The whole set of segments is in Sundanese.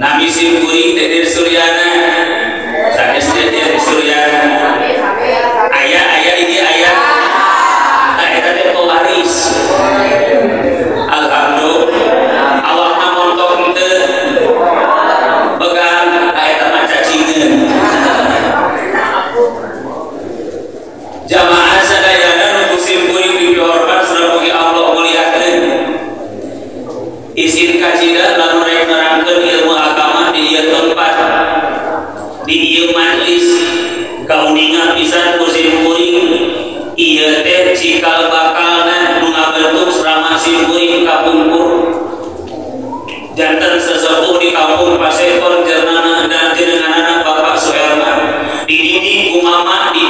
Nami sim kuring Dede Suryana sanes Dede Suryana aya aya di dieu aya tah eta teh pewaris. Alhamdulillah awakna montok henteu begang tah eta mah cacingeun. Jamaah sadayana nu ku sim kuring dipihormat sareng mugi Allah muliakeun. Isin kacida lalu rek nerangkeun ilmu agama di ieu tempat di ieu majelis kauninga pisan ku sim kuring ieu teh cikal bakalna nu ngabentuk serama sim kuring kapungkur janten sesepuh di kampung Pasekon jernana dan jenenganana Bapak Suherman dididik ku mama di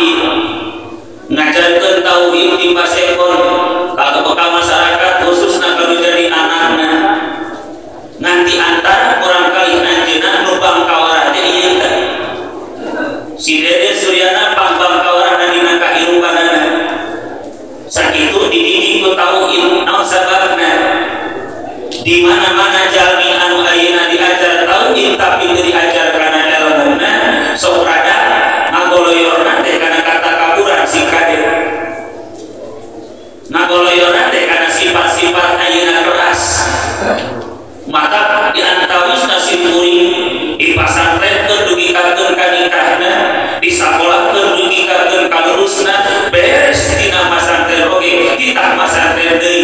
ngajarkeun tauhid di Pasekon ka masyarakat khususna kalau jadi anakna nanti antara kurang kali anjeunna nu bangkawarah teh ieu teh si Dede Suryana pangbangkawarahna dina kahirupanana sakitu dididik ku tauhid naon sababna di mana-mana jalmi anu ayeuna diajar tauhid tapi teu diajar kana elmuna sok rada ngagoloyorna teh kana katakaburan si kade ngagoloyorna teh kana sifat-sifat ayeuna keras maka diantawisna sim kuring dipasantrenkeun dugi kakeun ka nikahna disakolahkeun dugi kakeun ka lulusna beres dina masantren oge kita masantren deui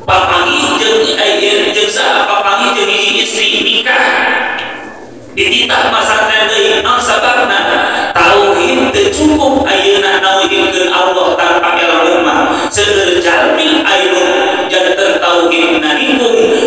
papanggih jeung jeung saha papanggih jeung hiji istri nikah dititah masantren deui naon sababna tauhid teu cukup ayeuna nauhidkeun Allah tanpa ilmu mah seueur jalmi anu janten tauhidna nikung